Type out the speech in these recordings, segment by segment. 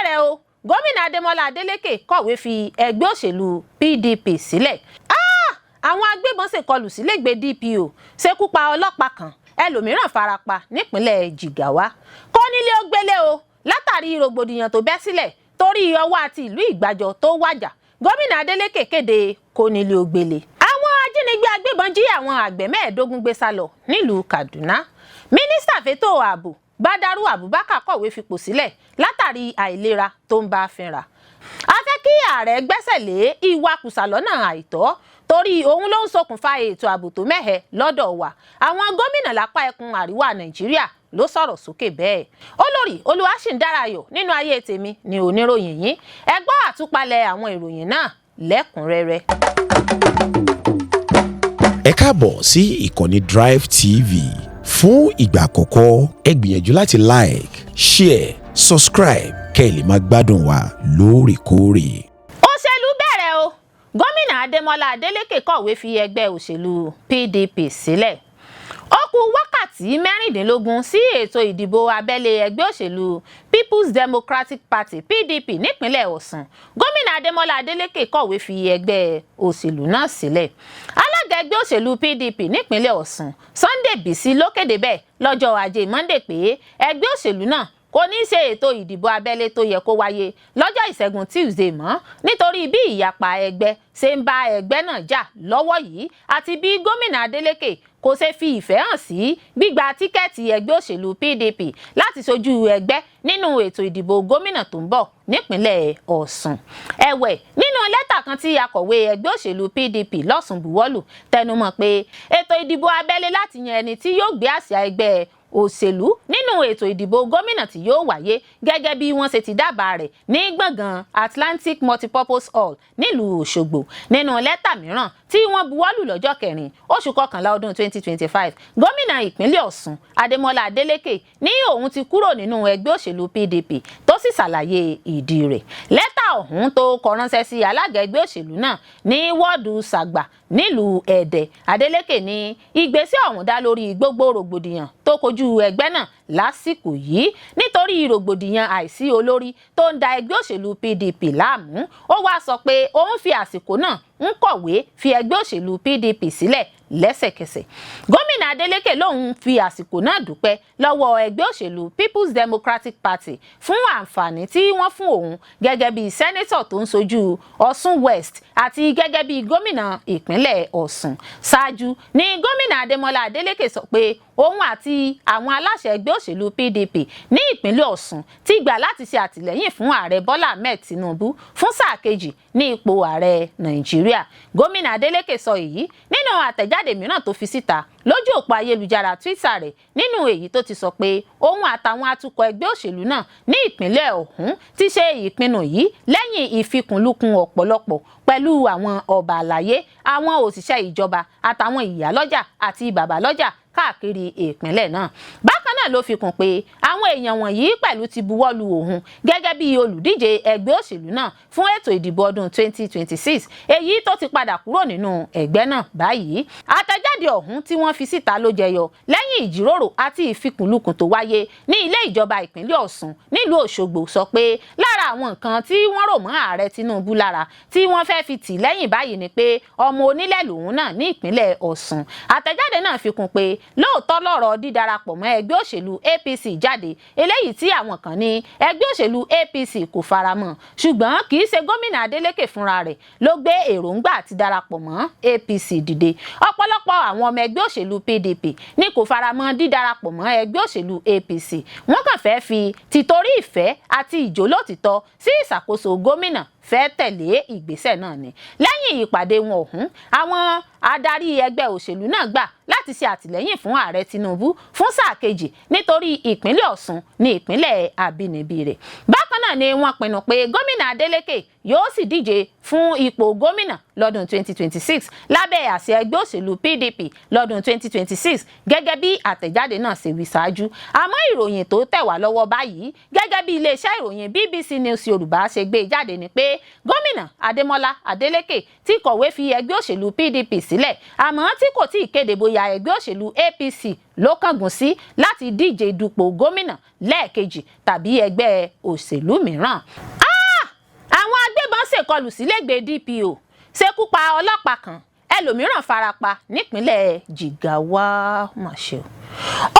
Bẹ̀rẹ̀ o. Gómìnà Adémọlá Adélékè kọ̀wé fi ẹgbẹ́ òṣèlú PDP sílẹ̀. Àwọn agbébọn ṣèkọlù sílégbèé DPO, ṣekú pa ọlọ́pàá kan, ẹlòmíràn farapa nípínlẹ̀ Jigawa. Kónílé ó gbélé o látàrí rògbòdìyàn tó bẹ́ sílẹ̀ torí Ọwá àti ìlú Ìgbàjọ tó wàjà. Gómìnà Adeleke kéde kónílé ó gbélé. Àwọn ajínigbé agbébọn jí àwọn àgbẹ̀ 15 gbé sá lọ nílùú Kaduna. Mínísítà fétò ààbò Badaru Abubakar kọ̀wé fipò sílẹ̀ látàrí àìlera tó ń bá a fínra. A fẹ́ kí ààrẹ gbẹ́sẹ̀ lé ìwakùsà lọ́nà àìtọ́ torí òun ló ń ṣokùnfà ètò ààbò tó mẹ́hẹ lọ́dọ̀ wa. Àwọn gómìnà lápá ẹkùn àríwá Nàìjíríà ló sọ̀rọ̀ sókè bẹ́ẹ̀. Olórí Olúwaṣìndárayọ̀ nínú ayé tèmi ni oníròyìn yín. Ẹ gbọ́ àtúpalẹ̀ àwọn ìròyìn náà lẹ́kùnrẹ́rẹ́. Ẹ káàbọ̀ sí ìkànnì Drive TV. Fún ìgbà àkọ́kọ́, ẹ gbìyànjú láti like, share, subscribe kẹ́ ẹ lè máa gbádùn wa lóòrèkóòrè. Òṣèlú bẹ̀rẹ̀ o. Gómìnà Adémọlá Adélékè kọ̀wé fi ẹgbẹ́ òṣèlú PDP sílẹ̀. Ó kù wákàtí 16 sí ètò ìdìbò abẹ́lé ẹgbẹ́ òṣèlú People's Democratic Party, PDP, nípínlẹ̀ Ọ̀ṣun. Gómìnà Adémọlá Adélékè kọ̀wé fi ẹgbẹ́ òṣèlú náà sílẹ̀. Alága ẹgbẹ́ òṣèlú PDP nípínlẹ̀ Ọ̀ṣun, Sunday Bisi, ló kéde bẹ́ẹ̀ lọ́jọ́ Ajé Monday pé ẹgbẹ́ òṣèlú náà kò ní í ṣe ètò ìdìbò abẹ́lé tó yẹ kó wáyé lọ́jọ́ Ìṣẹ́gun Tuesday mọ́, nítorí bí ìyapa ẹgbẹ́ ṣe ń bá ẹgbẹ́ náà jà lọ́wọ́ yìí àti bí gómìnà Adeleke kò ṣe fi ìfẹ́ hàn sí gbígba tíkẹ́ẹ̀tì ẹgbẹ́ òṣèlú PDP láti ṣojú ẹgbẹ́ nínú ètò ìdìbò gómìnà tó ń bọ̀ nípínlẹ̀ Ọ̀ṣun. Ẹ̀wẹ̀, nínú lẹ́tà kan tí akọ̀wé ẹgbẹ́ òṣèlú PDP lọ́ṣun buwọ́lù, tẹnumọ́ pé ètò ìdìbò abẹ́lé láti yan ẹni tí yóò gbé àsíá ẹgbẹ́ òṣèlú nínú ètò ìdìbò gómìnà tí yóò wáyé gẹ́gẹ́ bí wọ́n ṣe ti dábàá rẹ̀ ní gbọ̀ngàn Atlantic Multipurpose Hall nílùú Òṣogbo. Nínú lẹ́tà mìíràn tí wọ́n buwọ́lù lọ́jọ́ 4 oṣù kọkànlá ọdún 2025, gómìnà ìpínlẹ̀ Ọ̀ṣun Adémọ́lá Adélékè ní òun ti kúrò nínú ẹgbẹ́ òṣèlú PDP, tó sì ṣàlàyé ìdí rẹ̀. Lẹ́tà ọ̀hún tó kọ ránṣẹ́ sí alága ẹgbẹ́ òṣèlú náà ní wọ́ọ̀dù Sàgbà nílùú Ẹdẹ, Adélékè ní ìgbésẹ̀ ọ̀hún dá lórí gbogbo rògbòdìyàn tó kojú ẹgbẹ́ náà lásìkò yìí, nítorí rògbòdìyàn àìsí olórí tó ń da ẹgbẹ́ òṣèlú PDP láàmú. Ó wáá sọ pé òun fi àsìkò náà ń kọ̀wé fi ẹgbẹ́ òṣèlú PDP sílẹ̀ lẹ́sẹ̀kẹsẹ̀. Gómìnà Adeleke lòun fi àsìkò náà dúpẹ́ lọ́wọ́ ẹgbẹ́ òṣèlú People's Democratic Party fún àǹfààní tí wọ́n fún òun gẹ́gẹ́ bí sẹ́nẹ́tọ̀ tó ń ṣojú Ọ̀ṣun West àti gẹ́gẹ́ bí gómìnà ìpínlẹ̀ Ọ̀ṣun. Ṣáájú ní gómìnà Adémọlá Adeleke sọ pé òun àti àwọn aláṣẹ ẹgbẹ́ òṣèlú PDP ní ìpínlẹ̀ Ọ̀ṣun ti gbà láti ṣe àtìlẹ́yìn fún Ààrẹ Bọ́lá Ahmed Tinubu fún sáà kejì ní ipò ààrẹ Nàìjíríà. Gómìnà Adeleke sọ èyí nínú àtẹ̀jáde mìíràn tó fi síta lójú òpó ayélujára Twitter rẹ̀, nínú èyí tó ti sọ pé òun àtàwọn atukọ̀ ẹgbẹ́ òṣèlú náà ní ìpínlẹ̀ ọ̀hún ti ṣe ìpinnu yìí lẹ́yìn ìfikùnlukùn ọ̀pọ̀lọpọ̀ pẹ̀lú àwọn ọba àlàyé, àwọn òṣìṣẹ́ ìjọba àtàwọn ìyálọ́jà àti bàbálọ́jà káàkiri ìpínlẹ̀ náà. Bákan náà ló fi kún pé àwọn èèyàn wọ̀nyí pẹ̀lú ti buwọ́ lu òun gẹ́gẹ́ bí olùdíje ẹgbẹ́ òṣèlú náà fún ètò ìdìbò ọdún 2026, èyí tó ti padà kúrò nínú ẹgbẹ́ náà báyìí. Àtẹ̀jáde ọ̀hún tí wọ́n fi síta ló jẹyọ lẹ́yìn ìjíròrò àti ìfikùnlukùn tó wáyé ní ilé ìjọba ìpínlẹ̀ Ọ̀ṣun nílùú Òṣogbo. Sọ pé lára àwọn nǹkan tí wọ́n rò mọ́ ààrẹ Tinubu lára tí wọ́n fẹ́ fi tì lẹ́yìn báyìí ni pé ọmọ onílẹ̀ lòun náà ní ìpínlẹ̀ Ọ̀ṣun. Àtẹ̀jáde náà fi kún pé lóòótọ́ lọ̀rọ̀ dídarapọ̀ mọ́ ẹgbẹ́ òṣèlú APC jáde, eléyìí tí àwọn kan ní ẹgbẹ́ òṣèlú APC kò faramọ́, ṣùgbọ́n kì í ṣe gómìnà Adeleke fúnra rẹ̀ ló gbé èròǹgbà àti darapọ̀ mọ́ APC dìde. Ọ̀pọ̀lọpọ̀ àwọn ọmọ ẹgbẹ́ òṣèlú PDP ní kò faramọ́ dídarapọ̀ mọ́ ẹgbẹ́ òṣèlú APC. Wọ́n kàn fẹ́ fi tìtorí ìfẹ́ àti ìjólótìtọ́ sí ìṣàkóso gómìnà fẹ́ tẹ̀lé ìgbésẹ̀ náà ni. Lẹ́yìn ìpàdé wọn ọ̀hún, àwọn adarí ẹgbẹ́ òṣèlú náà gbà láti ṣe àtìlẹ́yìn fún ààrẹ Tinubu fún sáà kejì, nítorí ìpínlẹ̀ Ọ̀ṣun ní ìpínlẹ̀ àbínibí rẹ̀. Bákan náà ni wọ́n pinnu pé gómìnà Adeleke yóò sì díje fún Fún ipò gómìnà lọ́dún 2026 lábẹ́ àsíá ẹgbẹ́ òṣèlú PDP lọ́dún 2026, gẹ́gẹ́ bí àtẹ̀jáde náà ṣe wí ṣáájú. Àmọ́ ìròyìn tó tẹ̀ wá lọ́wọ́ báyìí, gẹ́gẹ́ bí iléeṣẹ́ ìròyìn BBC News Yorùbá ṣe gbé jáde, ni pé gómìnà Adémọ́lá Adélékè ti kọ̀wé fi ẹgbẹ́ òṣèlú PDP sílẹ̀, àmọ́ tí kò tí ì kéde bóyá ẹgbẹ́ òṣèlú APC ló kángun sí láti díje dupò gómìnà lẹ́ẹ̀kejì tàbí ẹgbẹ́ òṣèlú mìíràn. Àwọn agbébọn ṣèkọlù sílẹ̀gbẹ́ DPO, ṣekú pa ọlọ́pàá kan, ẹlòmíràn farapa nípínlẹ̀ Jigawa. Mà ṣe o,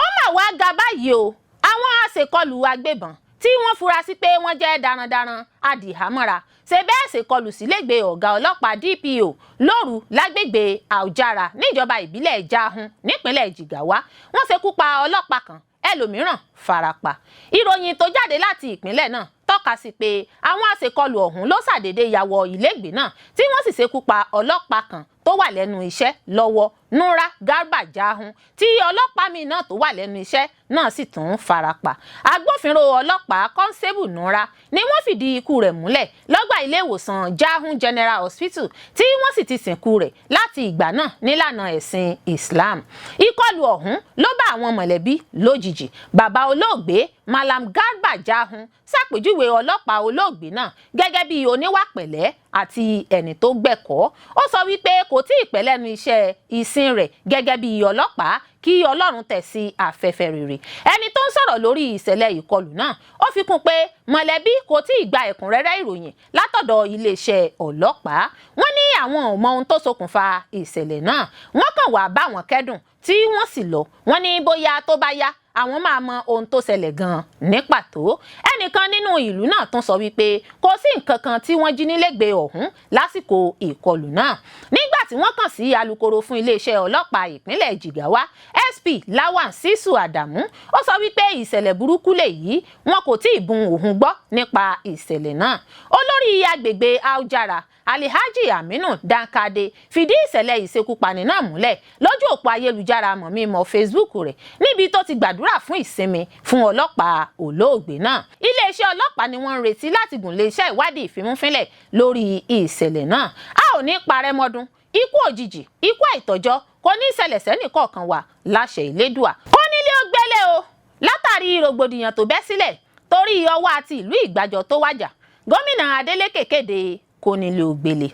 ó mà wá ga báyìí o. Àwọn aṣèkọlù agbébọn tí wọ́n fura sí pé wọ́n jẹ́ darandaran adìhámọ́ra ṣe bẹ́ẹ̀ ṣèkọlù sílẹ̀gbẹ́ ọ̀gá ọlọ́pàá DPO lóru lágbègbè Àwùjára níjọba ìbílẹ̀ Jahun nípínlẹ̀ Jigawa. Wọ́n ṣekú pa ọlọ́pàá kan, ẹlòmíràn farapa. Ìròyìn tó jáde láti ìpínlẹ̀ náà tọ́ka sí pé àwọn aṣèkọlù ọ̀hún ló ṣàdédé ya wọ ilégbèé náà, tí wọ́n sì ṣekú pa ọlọ́pàá kan tó wà lẹ́nu iṣẹ́ lọ́wọ́, Nura Garba Jahun, tí ọlọ́pàá míì náà tó wà lẹ́nu iṣẹ́ náà sì tún farapa. Agbófinró ọlọ́pàá kọ́ńsébù Nura ni wọ́n fìdí ikú rẹ̀ múlẹ̀ lọ́gbà ilé ìwòsàn Jahun General Hospital, tí wọ́n sì ti sìnkú rẹ̀ láti ìgbà náà nílànà ẹ̀sìn Islam. Ìkọlù ọ̀hún ló bá àwọn mọ̀lẹ́bí lójijì. Bàbá olóògbé Malam Garba Jahun ṣàpèjúwe ọlọ́pàá olóògbé náà gẹ́gẹ́ bí oníwà pẹ̀lẹ́ àti ẹni tó gbẹ̀kọ́. Ó sọ wípé kò tí ì pẹ́ lẹ́nu iṣẹ́ ìsìn rẹ̀ gẹ́gẹ́ bí ọlọ́pàá, kí Ọlọ́run tẹ̀ sí afẹ́fẹ́ rere. Ẹni tó ń sọ̀rọ̀ lórí ìṣẹ̀lẹ̀ ìkọlù náà, ó fi kún pé mọ̀lẹ́bí kò tí ì gba ẹ̀kúnrẹ́rẹ́ ìròyìn látọ̀dọ̀ iléeṣẹ́ ọlọ́pàá. Wọ́n ní àwọn ò mọ ohun tó ṣokùnfà ìṣẹ̀lẹ̀ náà, wọ́n kàn wá bá wọn kẹ́dùn tí wọ́n sì lọ. Wọ́n ní bóyá tó bá yá, àwọn máa mọ ohun tó ṣẹlẹ̀ gan-an ní pàtó. Ẹnìkan nínú ìlú náà tún sọ wípé kò sí nǹkan kan tí wọ́n jí nílẹ̀gbẹ́ ọ̀hún lásìkò ìkọlù náà. Nígbà tí wọ́n kàn sí alukoro fún iléeṣẹ́ ọlọ́pàá ìpínlẹ̀ Jigawa, SP Lawan Sisu Adamu, ó sọ wípé ìṣẹ̀lẹ̀ burúkú lèyí, wọn kò tí ì bun òun gbọ́ nípa ìṣẹ̀lẹ̀ náà. Olórí agbègbè Aujara, Alihaji Aminu Dankade, fìdí ìṣẹ̀lẹ̀ ìṣekúpani náà múlẹ̀ lójú òpó ayélujára mọ̀mímọ́ Facebook rẹ̀, níbi tó ti gbàdúrà fún ìsinmi fún ọlọ́pàá olóògbé náà. Iléeṣẹ́ ọlọ́pàá ni wọ́n ń retí láti gùn lé iṣẹ́ ìwádìí ìfimúfínlẹ̀ lórí ìṣẹ̀lẹ̀ náà. A ò ní parẹ́ mọ́dún. Ikú òjijì, ikú àìtọ́jọ́ kò ní ìṣẹ̀lẹ̀ sẹ́nì kọ̀ọ̀kan wa láṣẹ Ìlédùà. Kó nílé ó gbélé o. Látàrí rògbòdìyàn tó bẹ́ sílẹ̀ torí ọwọ́ àti ìlú Ìgbàjọ tó wájà, gómìnà Adeleke kéde kónílé ó gbélé.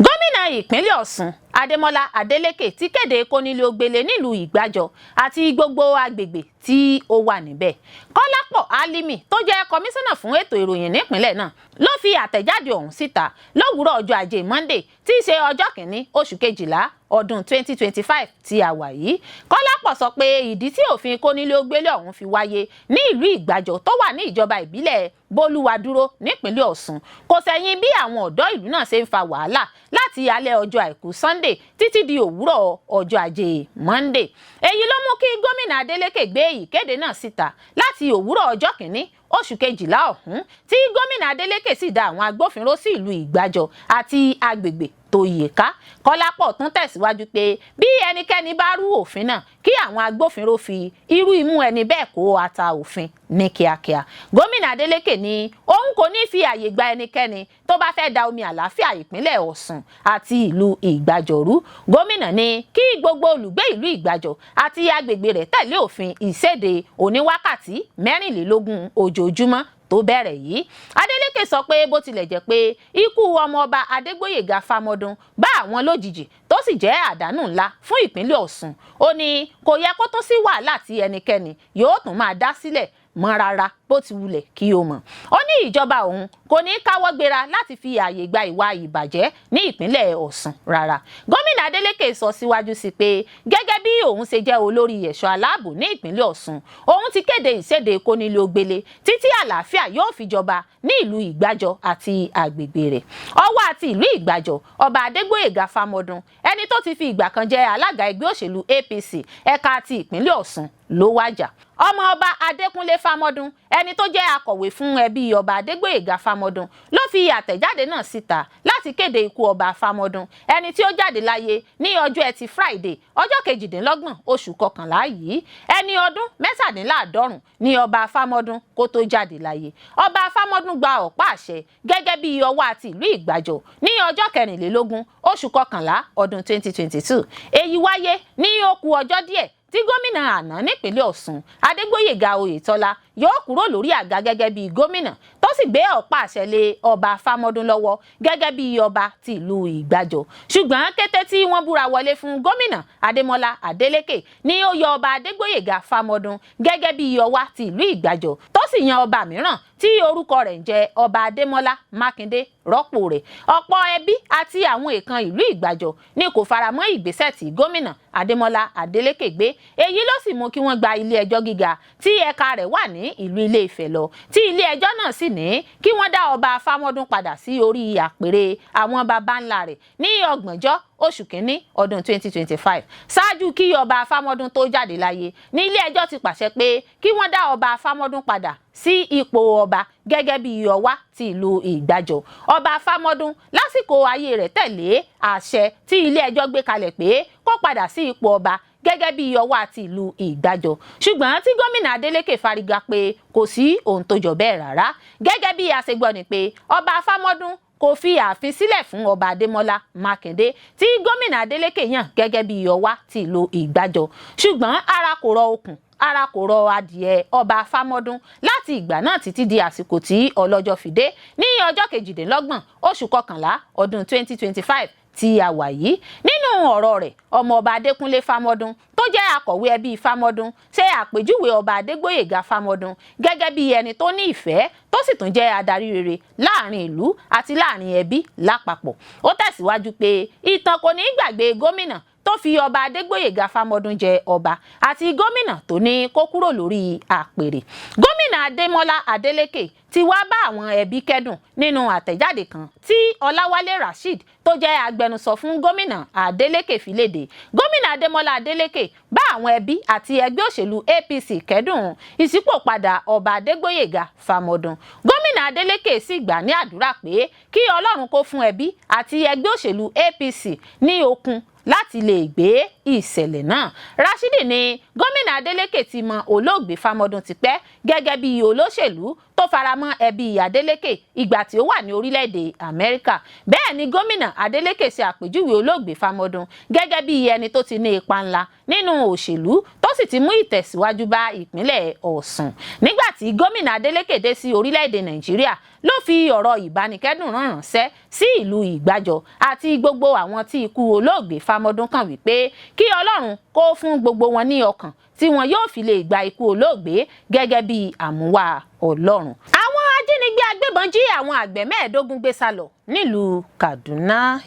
Gómìnà ìpínlẹ̀ Ọ̀ṣun Adémọ́lá Adélékè ti kéde kónílé ó gbélé nílùú Ìgbàjọ àti gbogbo agbègbè tí ó wà níbẹ̀. Kọ́lápọ̀ Álímì, tó jẹ́ kọmíṣánná fún ètò ìròyìn nípìnlẹ̀ náà, ló fi àtẹ̀jáde ọ̀hún síta lówùúrọ̀ ọjọ́ ajé Monday, tí í ṣe ọjọ́ 1 oṣù 12 ọdún 2025 tí a wà yìí. Kọ́lápọ̀ sọ pé ìdí tí òfin kónílé ó gbélé ọ̀hún fi wáyé ní ìlú Ìgbàjọ tó wà ní ìjọba ìbílẹ̀ Bólúwadúró nípínlẹ̀ Ọ̀ṣun kò sẹ́yìn bí àwọn ọ̀dọ́ ìlú náà ṣe ń fa wàhálà láti alẹ́ ọjọ́ àìkú Sunday títí di òwúrọ̀ ọjọ́ ajé Monday. Èyí ló mú kí gómìnà Adeleke gbé ìkéde náà síta láti òwúrọ̀ ọjọ́ 1 oṣù 12 ọ̀hún, tí gómìnà Adeleke sì dá àwọn agbófinró sí ìlú Ìgbàjọ àti agbègbè tó yí ká. Kọ́lápọ̀ tún tẹ̀síwájú pé bí ẹnikẹ́ni bá rú òfin náà, kí àwọn agbófinró fi irú imú ẹni bẹ́ẹ̀ kó ata òfin ní kíákíá. Gómìnà Adeleke ní òun kò ní fi àyè gba ẹnikẹ́ni tó bá fẹ́ da omi àlàáfíà ìpínlẹ̀ Ọ̀ṣun àti ìlú Ìgbàjọ rú. Gómìnà ní kí gbogbo olùgbé ìlú Ìgbàjọ àti agbègbè rẹ̀ tẹ̀lé òfin ìséde oníwákàtí 24 ojoojúmọ́ tó bẹ̀rẹ̀ yìí. Adeleke sọ pé bó tilẹ̀ jẹ́ pé ikú ọmọọba Adégbóyèga Fámọ́dún bá àwọn lójijì, tó sì jẹ́ àdánù ńlá fún ìpínlẹ̀ Ọ̀ṣun, ó ní kò yẹ kó tún sí wàhálà tí ẹnikẹ́ni yóò tún máa dá sílẹ̀ mọ́ rárá, bó ti wulẹ̀ kí o mọ̀. Ó ní ìjọba òun kò ní káwọ́ gbéra láti fi ààyè gba ìwà ìbàjẹ́ ní ìpínlẹ̀ Ọ̀ṣun rárá. Gómìnà Adeleke sọ síwájú sí pé gẹ́gẹ́ bí òun ṣe jẹ́ olórí ẹ̀ṣọ́ aláàbò ní ìpínlẹ̀ Ọ̀ṣun, òun ti kéde ìséde kónílé-ó-gbélé títí àlàáfíà yóò fi jọba ní ìlú Ìgbàjọ àti àgbègbè rẹ̀. Ọwọ́ àti ìlú Ìgbàjọ, ọba Adégbóyèga Fámọ́dún, ẹni tó ti fi ìgbà kan jẹ́ alága ẹgbẹ́ òṣèlú APC ẹ̀ka ti ìpínlẹ̀ Ọ̀ṣun, ló wájà. Ọmọ ọba Adékúnlé Fámọ́dún, ẹni tó jẹ́ akọ̀wé fún ẹbí ọba Adégbóyèga Fámọ́dún, ló fi àtẹ̀jáde náà síta láti kéde ikú ọba Fámọ́dún, ẹni tí ó jáde láyé ní ọjọ́ ẹtì Friday, ọjọ́ 28 oṣù 11 yìí. Ẹni ọdún 77 ní ọba Fámọ́dún kó tó jáde láyé. Ọba Fámọ́dún. Fámọ́dún gba ọ̀pá àṣẹ gẹ́gẹ́ bí Ọwá ti ìlú Ìgbàjọ ní ọjọ́ 24 oṣù kọkànlá ọdún 2022. Èyí wáyé ní ó kù ọjọ́ díẹ̀ tí gómìnà àná nípínlẹ̀ Ọ̀ṣun, Adégbóyèga Oyètọ́lá, yóò kúrò lórí àga gẹ́gẹ́ bí gómìnà, tó sì gbé ọ̀pá àṣẹ lé Ọba Fámọ́dún lọ́wọ́ gẹ́gẹ́ bí ọba ti ìlú Ìgbàjọ. Ṣùgbọ́n kété tí wọ́n búra wọlé fún gómìnà Adémọ́lá Adélékè ní ó yọ Ọba Adégbóyèga Fámọ́dún gẹ́gẹ́ bí Ọwá ti ìlú Ìgbàjọ, tó sì yan ọba mìíràn tí orúkọ rẹ̀ ń jẹ́ Ọba Adémọ́lá Mákindé rọ́pò rẹ̀. Ọ̀pọ̀ ẹbí àti àwọn èèkàn ìlú Ìgbàjọ ní kò faramọ́ ìgbésẹ̀ tí gómìnà Adémọ́lá Adélékè gbé. Èyí ló sì mú kí wọ́n gba ilé ẹjọ́ gíga tí ẹ̀ka rẹ̀ wà ní ìlú Ilé Ifẹ̀ lọ, tí ilé ẹjọ́ náà sì ní kí wọ́n dá Ọba Fámọ́dún padà sí orí àpèrè àwọn baba ńlá rẹ̀ ní 30 oṣù kínní ọdún 2025. Ṣáájú kí Ọba Fámọ́dún tó jáde láyé ní ilé ẹjọ́ ti pàṣẹ pé kí wọ́n dá Ọba Fámọ́dún padà sí ipò ọba gẹ́gẹ́ bí Ọwá ti ìlú Ìgbàjọ. Ọba Fámọ́dún lásìkò ayé rẹ̀ tẹ̀lé àṣẹ tí ilé ẹjọ́ gbé kalẹ̀ pé kó padà sí ipò ọba gẹ́gẹ́ bí Ọwá ti ìlú Ìgbàjọ, ṣùgbọ́n tí gómìnà Adeleke fariga pé kò sí ohun tó jọ bẹ́ẹ̀ rárá. Gẹ́gẹ́ bí a ṣe gbọ́ ni pé Ọba Fámọ́dún kò fi ààfin sílẹ̀ fún Ọba Adémọ́lá Mákindé tí gómìnà Adeleke yàn gẹ́gẹ́ bí Ọwá ti ìlú Ìgbàjọ. Ṣùgbọ́n ara kò rọ okùn, ara kò rọ adìẹ Ọba Fámọ́dún láti ìgbà náà títí di àsìkò tí ọlọ́jọ́ fi dé ní ọjọ́ 28 oṣù kọkànlá ọdún 2025 tí a wà yìí. Nínú ọ̀rọ̀ rẹ̀, Ọmọọba Adékúnlé Fámọ́dún tó jẹ́ akọ̀wé ẹbí Fámọ́dún ṣe àpèjúwe Ọba Adégbóyèga Fámọ́dún gẹ́gẹ́ bí ẹni tó ní ìfẹ́, tó sì tún jẹ́ adarí rere láàrin ìlú àti láàrin ẹbí lápapọ̀. Ó tẹ̀síwájú pé ìtàn kò ní gbàgbé gómìnà tó fi Ọba Adégbóyèga Fámọ́dún jẹ ọba àti gómìnà tó ní kó kúrò lórí àpèrè. Gómìnà Adémọ́lá Adélékè ti wá bá àwọn ẹbí kẹ́dùn. Nínú àtẹ̀jáde kan tí Ọláwálé Rasheed tó jẹ́ agbẹnusọ fún gómìnà Adélékè fi léde, gómìnà Adémọ́lá Adélékè bá àwọn ẹbí àti ẹgbẹ́ òṣèlú APC kẹ́dùn ìṣípòpadà Ọba Adégbóyèga Fámọ́dún. Gómìnà Adélékè sì gbà ní àdúrà pé kí Ọlọ́run kó fún ẹbí àti ẹgbẹ́ òṣèlú APC ní okun láti lè gbé ìṣẹ̀lẹ̀ náà. Rashidi ní gómìnà Adeleke ti mọ olóògbé Fámọ́dún tipẹ́ gẹ́gẹ́ bí olóṣèlú tó faramọ́ ẹbí Adeleke ìgbà tí ó wà ní orílẹ̀-èdè Amẹ́ríkà. Bẹ́ẹ̀ ni gómìnà Adeleke ṣe àpèjúwe olóògbé Fámọ́dún gẹ́gẹ́ bí ẹni tó ti ní ipa ńlá nínú òṣèlú, tó sì ti mú ìtẹ̀síwájú bá ìpínlẹ̀ Ọ̀ṣun. Nígbà tí gómìnà Adeleke dé sí orílẹ̀-èdè Nàìjíríà ló fi ọ̀rọ̀ ìbánikẹ́dùn ránṣẹ́ sí ìlú Ìgbàjọ àti gbogbo àwọn tí ikú olóògbé Fámọ́dún kàn wípé kí Ọlọ́run kó fún gbogbo wọn ní ọkàn tí wọn yóò fi lè gba ikú olóògbé gẹ́gẹ́ bí àmúwá Ọlọ́run. Àwọn ajínigbé agbébọn jí àwọn àgbẹ̀ 15 gbé sá lọ nílùú Kaduna.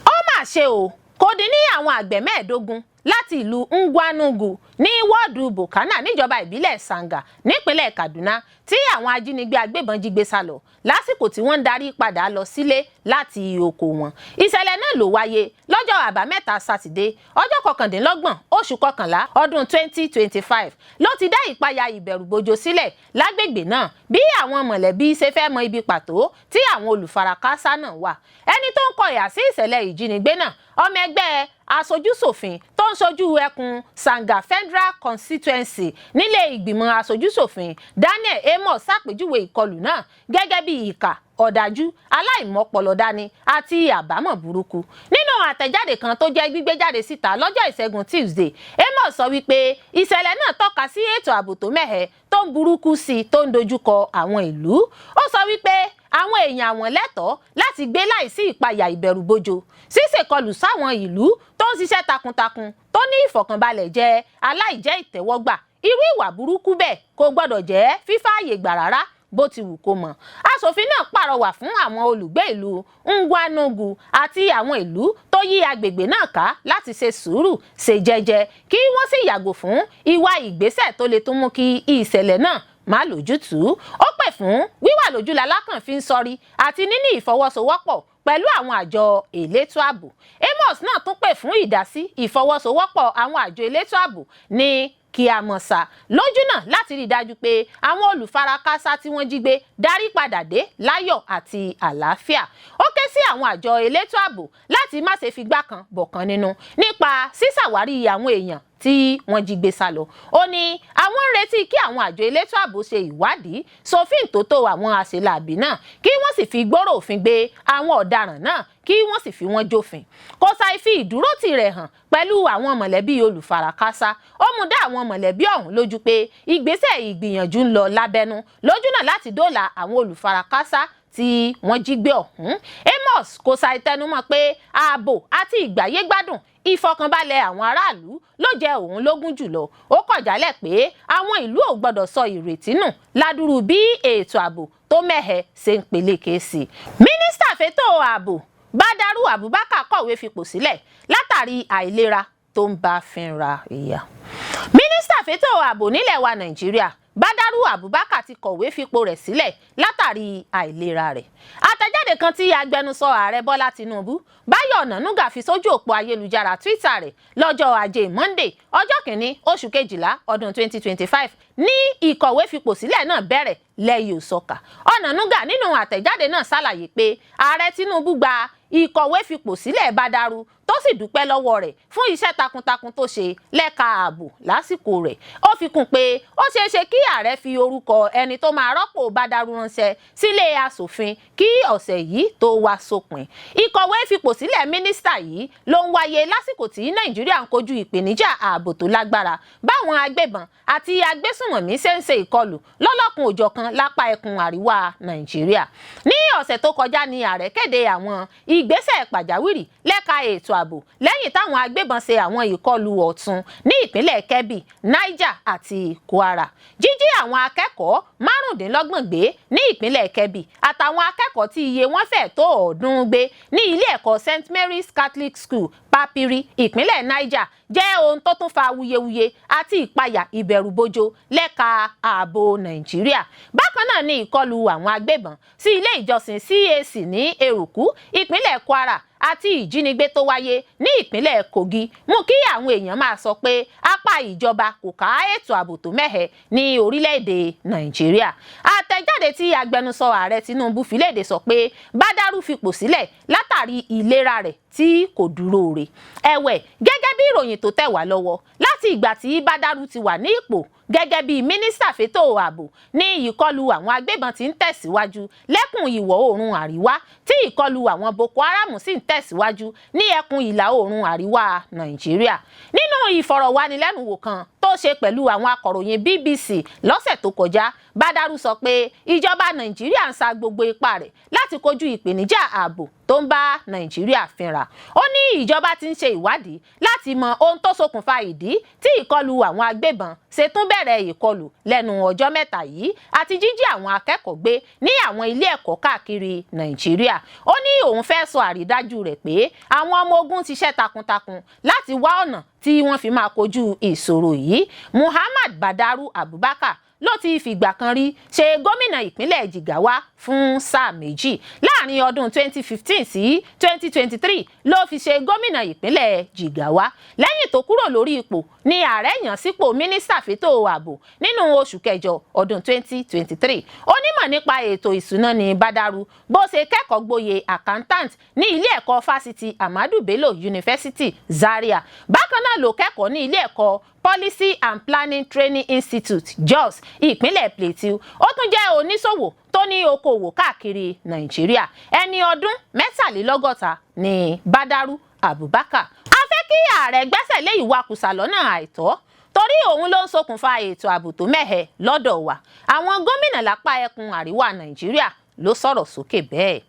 Ó mà ṣe o, kò dín ní àwọn àgbẹ̀ 15 láti ìlú Ngwanugu ní wọ́ọ̀dù Bokana níjọba ìbílẹ̀ Sanga nípínlẹ̀ Kaduna tí àwọn ajínigbé agbébọn jí gbé sá lọ lásìkò tí wọ́n ń darí padà lọ sílé láti oko wọn. Ìṣẹ̀lẹ̀ náà ló wáyé lọ́jọ́ Àbámẹ́ta Sátidé, ọjọ́ 29 oṣù kọkànlá ọdún 2025, ló ti dá ìpayà ìbẹ̀rùbojo sílẹ̀ lágbègbè náà bí àwọn mọ̀lẹ́bí ṣe fẹ́ mọ ibi pàtó tí àwọn olùfarakásá náà wà. Ẹni tó ń kọ ìhà sí ìṣẹ̀lẹ̀ ìjínigbé náà, ọmọ ẹgbẹ́ aṣojúṣòfin tó ń ṣojú ẹkùn Sanga Federal Constituency nílé ìgbìmọ̀ aṣojúṣòfin, Daniel Amos, ṣàpèjúwe ìkọlù náà gẹ́gẹ́ bí ìkà, ọ̀dájú, aláìmọ́pọlọdání àti àbámọ̀ burúkú. Nínú àtẹ̀jáde kan tó jẹ́ gbígbé jáde síta lọ́jọ́ Ìṣẹ́gun Tuesday, Amos sọ wípé ìṣẹ̀lẹ̀ náà tọ́ka sí ètò ààbò tó mẹ́hẹ tó ń burúkú sí i tó ń dojúkọ àwọn ìlú. Ó sọ wípé àwọn èèyàn àwọn lẹ́tọ̀ọ́ láti gbé láìsí ìpayà ìbẹ̀rùbojo. Ṣíṣèkọlù sáwọn ìlú tó ń ṣiṣẹ́ takuntakun tó ní ìfọ̀kànbalẹ̀ jẹ́ aláìjẹ́ ìtẹ́wọ́gbà. Irú ìwà burúkú bẹ́ẹ̀ kò gbọ́dọ̀ jẹ́ fífààyè gbà rárá bó ti wù kó mọ̀. Aṣòfin náà pàrọwà fún àwọn olùgbé ìlú Ngwanugu àti àwọn ìlú tó yí agbègbè náà ká láti ṣe sùúrù, ṣe jẹ́jẹ́, kí wọ́n sì yàgò fún ìwà ìgbésẹ̀ tó lè tún mú kí ìṣẹ̀lẹ̀ náà má lójútùú. Ó pè fún wíwà lójú lalákàn fi ń sọrí àti níní ìfọwọ́sowọ́pọ̀ pẹ̀lú àwọn àjọ elétò ààbò. Amos náà tún pè fún ìdásí ìfọwọ́sowọ́pọ̀ àwọn àjọ elétò ààbò ní kí a mọ̀ sá lójúnà láti rí i dájú pé àwọn olùfarakásá tí wọ́n jí gbé darí padà dé láyọ̀ àti àlàáfíà. Ó ké sí àwọn àjọ elétò ààbò láti má ṣe figbá kan bọ̀kan nínú nípa ṣíṣàwárí àwọn èèyàn tí Tí wọ́n jí gbé sá lọ. Ó ní àwọn ń retí kí àwọn àjọ elétò ààbò ṣe ìwádìí sófin tó tó àwọn àṣeláàbí náà, kí wọ́n sì fi gbọ́rọ̀ òfin gbé àwọn ọ̀daràn náà, kí wọ́n sì fi wọ́n jófin. Kò ṣàì fi ìdúró tirẹ̀ hàn pẹ̀lú àwọn mọ̀lẹ́bí olùfarakásá. Ó mú dá àwọn mọ̀lẹ́bí ọ̀hún lójú pé ìgbésẹ̀ ìgbìyànjú ń lọ lábẹ́nú lójúnà láti dóòlà àwọn olùfarakásá tí wọ́n jí gbé ọ̀hún. Amos kò ṣàì tẹnumọ́ pé ààbò àti ìgbáyégbádùn, ìfọkànbalẹ̀ àwọn aráàlú ló jẹ òun lógún jùlọ. Ó kọ̀ jálẹ̀ pé àwọn ìlú ò gbọ́dọ̀ sọ ìrètí nù ládùrú bí ètò ààbò tó mẹ́hẹ ṣe ń peléke sí i. Mínísítà fétò ààbò Badaru Abubakar kọ̀wé fipò sílẹ̀ látàrí àìlera tó ń bá fínra ìyà. Mínísítà fétò ààbò nílẹ̀ wa Nàìjíríà, Badaru Abubakar, ti kọ̀wé fipò rẹ̀ sílẹ̀ látàrí àìlera rẹ̀. Àtẹ̀jáde kan tí agbẹnusọ ààrẹ Bọ́lá Tinubu, Báyọ̀ Ọ̀nànúgà, fi sójú òpó ayélujára Twitter rẹ̀ lọ́jọ́ Ajé Monday, ọjọ́ 1 oṣù 12 ọdún 2025, ní ìkọ̀wé fipò sílẹ̀ náà bẹ̀rẹ̀ lẹ́yìn òsọ̀kà. Ọ̀nànúgà nínú àtẹ̀jáde náà ṣàlàyé pé ààrẹ Tinubu gba ìkọ̀wé fipò sílẹ̀ Badaru, tó sì dúpẹ́ lọ́wọ́ rẹ̀ fún iṣẹ́ takuntakun tó ṣe lẹ́ka ààbò lásìkò rẹ̀. Ó fi kún pé ó ṣeé ṣe kí ààrẹ fi orúkọ ẹni tó máa rọ́pò Badaru ránṣẹ́ sílé asòfin kí ọ̀sẹ̀ yìí tó wá sópin. Ìkọ̀wé fipò sílẹ̀ mínísítà yìí ló ń wáyé lásìkò tí Nàìjíríà ń kojú ìpèníjà ààbò tó lágbára, báwọn agbébọn àti agbésùnmọ̀mí ṣe ń ṣe ìkọlù lọ́lọ́kan òjọ̀kan lápá ẹkùn àríwá Nàìjíríà. Ní ọ̀sẹ̀ tó kọjá ni ààrẹ kéde àwọn ìgbésẹ̀ pàjáwìrì lẹ́ka ètò ààbò lẹ́yìn táwọn agbébọn ṣe àwọn ìkọlù ọ̀tun ní ìpínlẹ̀ Kebbi, Niger àti Kwara, jíjí àwọn akẹ́kọ̀ọ́ 25 gbé ní ìpínlẹ̀ Kebbi àtàwọn akẹ́kọ̀ọ́ tí iye wọn fẹ̀ tó 300 gbé ní ilé ẹ̀kọ́ St Mary's Catholic School, Papiri, ìpínlẹ̀ Niger, jẹ́ ohun tó tún fa wuyewuye àti ìpayà ìbẹ̀rùbojo lẹ́ka ààbò Nàìjíríà. Bákan náà ni ìkọlù àwọn agbébọn sí ilé ìjọsìn CAC ní Eruku, ìpínlẹ̀ Kwara, àti ìjínigbé tó wáyé ní ìpínlẹ̀ Kogi mú kí àwọn èèyàn máa sọ pé apá ìjọba kò ká ètò ààbò tó mẹ́hẹ ní orílẹ̀-èdè Nàìjíríà. Àtẹ̀jáde tí agbẹnusọ ààrẹ Tinubu fi léde sọ pé Badaru fipò sílẹ̀ látàrí ìlera rẹ̀ tí kò dúró re. Ẹ̀wẹ̀, gẹ́gẹ́ bí ìròyìn tó tẹ̀ wá lọ́wọ́, láti ìgbà tí Badaru ti wà ní ipò gẹ́gẹ́ bí mínísítà fétò ààbò ní ìkọlù àwọn agbébọn ti ń tẹ̀síwájú lẹ́kùn ìwọ̀ oòrùn àríwá, tí ìkọlù àwọn Boko Haram sì ń tẹ̀síwájú ní ẹkùn ìlà oòrùn àríwá Nàìjíríà. Nínú ìfọ̀rọ̀wánilẹ́nuwò kan tó ṣe pẹ̀lú àwọn akọ̀ròyìn BBC lọ́sẹ̀ tó kọjá, Badaru sọ pé ìjọba Nàìjíríà ń sa gbogbo ipá rẹ̀ láti kojú ìpèníjà ààbò tó ń bá Nàìjíríà fínra. Ó ní ìjọba ti ń ṣe ìwádìí láti mọ ohun tó ṣokùnfà ìdí tí ìkọlù àwọn agbébọn ṣe tún bẹ̀rẹ̀ ìkọlù lẹ́nu ọjọ́ mẹ́ta yìí àti jíjí àwọn akẹ́kọ̀ọ́ gbé ní àwọn ilé ẹ̀kọ́ káàkiri Nàìjíríà. Ó ní òun fẹ́ sọ àrídájú rẹ̀ pé àwọn ọmọ ogun ti ṣiṣẹ́ takuntakun láti wá ọ̀nà tí wọ́n fi máa kojú ìṣòro yìí. Muhammad Badaru Abubakar ló ti fìgbà kan rí ṣe gómìnà ìpínlẹ̀ Jigawa fún sáà 2. Láàrin ọdún 2015 sí 2023 ló fi ṣe gómìnà ìpínlẹ̀ Jigawa. Lẹ́yìn tó kúrò lórí ipò ní ààrẹ yàn sípò mínísítà fétò ààbò nínú oṣù kẹjọ ọdún 2023. Onímọ̀ nípa ètò ìṣúná ní Badaru, bó ṣe kẹ́kọ̀ọ́ gboyè accountant ní ilé ẹ̀kọ́ fásitì Ahmadu Bello University, Zaria. Bákan náà ló kẹ́kọ̀ọ́ ní ilé ẹ̀kọ́ Policy and Planning Training Institute, Jos, ìpínlẹ̀ Plateau. Ó tún jẹ́ oníṣòwò tó ní okòwò káàkiri Nàìjíríà. Ẹni ọdún 63 ní Badaru Abubakar. A fẹ́ kí ààrẹ gbẹ́sẹ̀ lé ìwakùsà lọ́nà àìtọ́, torí òun ló ń ṣokùnfà ètò ààbò tó mẹ́hẹ lọ́dọ̀ wa. Àwọn gómìnà lápá ẹkùn àríwá Nàìjíríà ló sọ̀rọ̀ sókè bẹ́ẹ̀.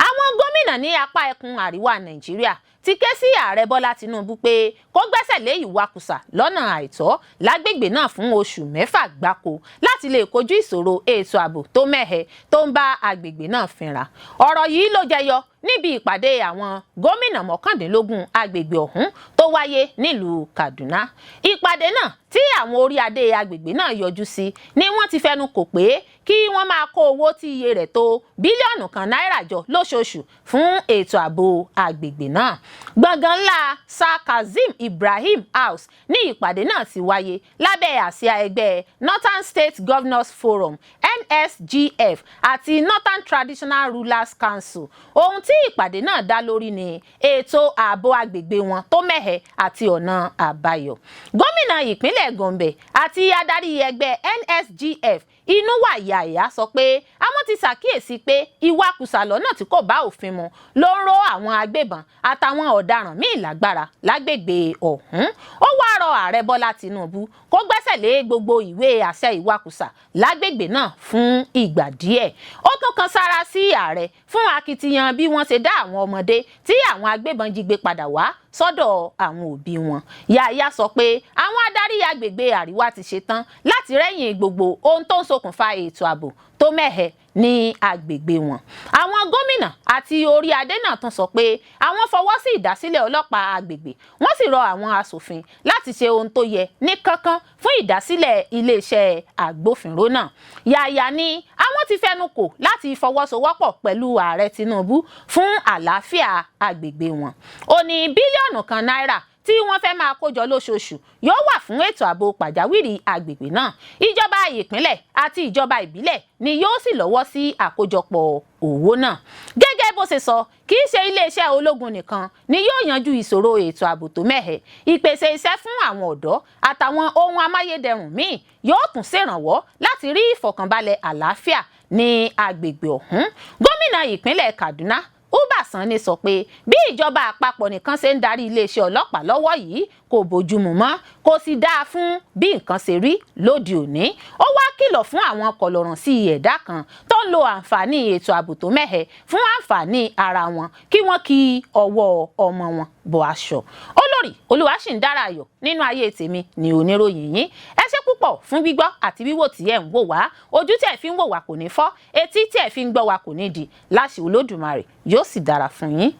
Àwọn gómìnà ní apá ẹkùn àríwá Nàìjíríà ti ké sí ààrẹ Bọ́lá Tinubu pé kó gbẹ́sẹ̀ lé ìwakùsà lọ́nà àìtọ́ lágbègbè náà fún oṣù 6 gbáko láti lè kojú ìṣòro ètò ààbò tó mẹ́hẹ tó ń bá agbègbè náà fínra. Ọ̀rọ̀ yìí ló jẹyọ níbi ìpàdé àwọn gómìnà 19 agbègbè ọ̀hún tó wáyé nílùú Kaduna. Ìpàdé náà tí àwọn orí adé agbègbè náà yọjú sí ni wọ́n ti fẹnu kò pé kí wọ́n máa kó owó tí iye rẹ̀ tó bílíọ̀nù 1 náírà jọ lóṣooṣù fún ètò ààbò agbègbè náà. Gbọ̀ngàn ńlá Sir Kazeem Ibrahim House ní ìpàdé náà ti wáyé lábẹ́ àsíá ẹgbẹ́ Northern State Governors Forum. NSGF àti Northern Traditional Rulers Council. Ohun tí ìpàdé náà dá lórí ni ètò ààbò agbègbè wọn tó mẹ́hẹ àti ọ̀nà àbáyọ. Gómìnà ìpínlẹ̀ Gombe àti adarí ẹgbẹ́ NSGF, Inuwa Yahaya, sọ pé àwọn ti ṣàkíyèsí pé ìwakùsà lọ́nà tí kò bá òfin mu ló ń ró àwọn agbébọn àtàwọn ọ̀daràn míì lágbára lágbègbè ọ̀hún. Ó wáá rọ Ààrẹ Bọ́lá Tinubu kó gbẹ́sẹ̀ lé gbogbo ìwé àṣẹ ìwakùsà lágbègbè náà fún ìgbà díẹ̀. Ó tún kan sára sí ààrẹ fún akitiyan bí wọ́n ṣe dá àwọn ọmọdé tí àwọn agbébọn jí gbé padà wá sọ́dọ̀ àwọn òbí wọn. Yahaya sọ pé àwọn adarí agbègbè àríwá ti ṣetán láti rẹ́yìn gbogbo ohun tó ń ṣokùnfà ètò ààbò tó mẹ́hẹ ní agbègbè wọn. Àwọn gómìnà àti orí adé náà tún sọ pé àwọn fọwọ́ sí ìdásílẹ̀ ọlọ́pàá agbègbè. Wọ́n sì rọ àwọn aṣòfin láti ṣe ohun tó yẹ ní kánkán fún ìdásílẹ̀ iléeṣẹ́ agbófinró náà. Yahaya ní àwọn ti fẹnu kò láti fọwọ́sowọ́pọ̀ pẹ̀lú Ààrẹ Tinubu fún àlàáfíà agbègbè wọn. Ó ní bílíọ̀nù 1 náírà tí wọ́n fẹ́ máa kó jọ lóṣooṣù yóò wà fún ètò ààbò pàjáwìrì agbègbè náà. Ìjọba ìpínlẹ̀ àti ìjọba ìbílẹ̀ ni yóò sì lọ́wọ́ sí àkójọpọ̀ owó náà. Gẹ́gẹ́ bó ṣe sọ, kì í ṣe iléeṣẹ́ ológun nìkan ni yóò yanjú ìṣòro ètò ààbò tó mẹ́hẹ. Ìpèsè iṣẹ́ fún àwọn ọ̀dọ́ àtàwọn ohun amáyédẹrùn míì yóò tún ṣèrànwọ́ láti rí ìfọ̀kànbalẹ̀ àlàáfíà ní agbègbè ọ̀hún. Gómìnà ìpínlẹ̀ Kaduna, Uba Sani, sọ pé bí ìjọba àpapọ̀ nìkan ṣe ń darí iléeṣẹ́ ọlọ́pàá lọ́wọ́ yìí kò bójúmu mọ́, kò sì dáa fún bí nǹkan ṣe rí lóde òní. Ó wá kìlọ̀ fún àwọn kọ̀lọ̀rọ̀ sí ẹ̀dá kan tó ń lo àǹfààní ètò ààbò tó mẹ́hẹ fún àǹfààní ara wọn kí wọ́n kí ọwọ́ ọmọ wọn bọ aṣọ. Olórí Olúwaṣìndára Ayọ̀ nínú ayé tèmi ní oníròyìn yín. Ẹ ṣé púpọ̀ fún gbígbọ́ àti wíwò tí ẹ̀ ń wò wá. Ojú tí ẹ̀ fi ń wò wá kò ní fọ́, etí tí ẹ̀ fi ń gbọ́ wá kò ní di. Láṣẹ Olódùmarè, yóò sì dára fún yín.